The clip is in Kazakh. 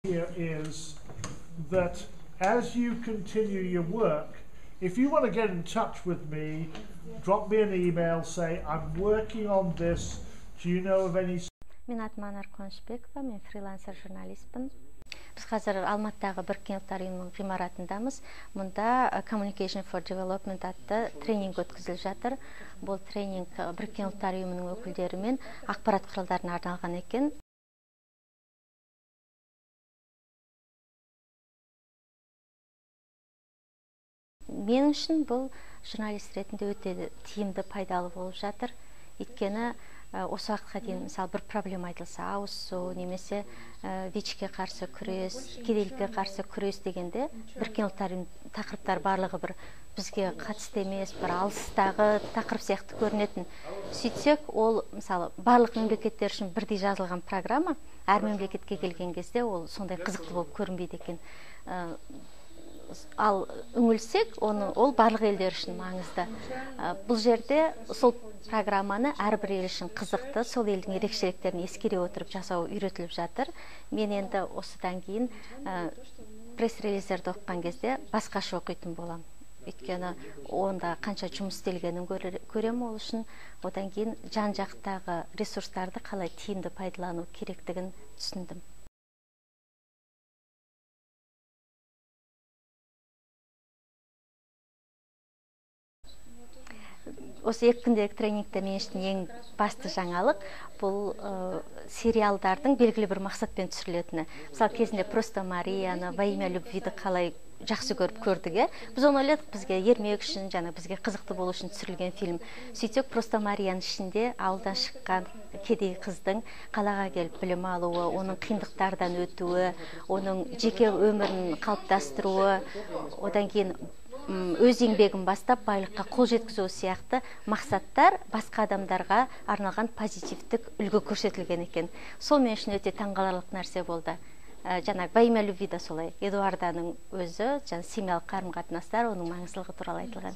Is that as you continue your work, if you want to get in touch with me, drop me an email, say, I'm working on this, do you know of any... Мен атым Анар Қуанышбекова, мен фрилансер журналистпін. Біз қазір Алматыдағы Біріккен Ұлттар Ұйымының ғимаратындамыз. Мұнда Communication for Development атты тренинг өткізіліп жатыр. Бұл тренинг Біріккен Ұлттар Ұйымының өкілдері мен ақпарат құралдарына арналған екен. Мен үшін бұл журналист ретінде өте тиімді, пайдалы болып жатыр. Өйткені осы уақытқа дейін, мысалы, бір проблема айтылса, ауыз су немесе ВИЧ-ке қарсы күрес, кедейлікке қарсы күрес дегенде Біріккен Ұлттар Ұйымының тақырыптар барлығы бір бізге қатысты емес, бір алыстағы тақырып сияқты көрінетін. Сөйтсек, ол, мысалы, барлық мемлекеттер үшін бірдей жазылған программа, әр мемлекетке келген кезде ол сондай қызықты болып көрінбейді екен. Ал үңілсек, ол барлық елдер үшін маңызды. Бұл жерде сол программаны әрбір ел үшін қызықты, сол елдің ерекшеліктерін ескере отырып жасау үйретіліп жатыр. Мен енді осыдан кейін пресс-релиздерді оқыған кезде басқаша оқитын боламын. Өйткені онда қанша жұмыс істелгенін көремін ол үшін. Одан кейін жан-жақтағы ресурстарды қалай тиімді пайдалану керектігін түсіндім. Осы екі күндегі тренингте мен үшін ең басты жаңалық бұл сериалдардың белгілі бір мақсатпен түсірілетіні. Мысалы, кезінде Просто Марияны, Во имя любвиді қалай жақсы көріп көрдік, е? Біз оны ойладық, бізге ермек үшін, жаңа бізге қызықты болу үшін түсірілген фильм. Сөйтсек, Просто Марияның ішінде ауылдан шыққан кедей қыздың қалаға келіп білім алуы, оның қиындықтардан өтуі, оның жеке өмірін қалыптастыруы, одан кейін өз еңбегін бастап байлыққа қол жеткізу сияқты мақсаттар басқа адамдарға арналған позитивтік үлгі көрсетілген екен. Сол мен үшін өте таңғаларлық нәрсе болды. Жаңа Во имя любви да солай. Эдуарданың өзі, жаңа семьялық қарым-қатынастар, оның маңыздылығы туралы айтылған.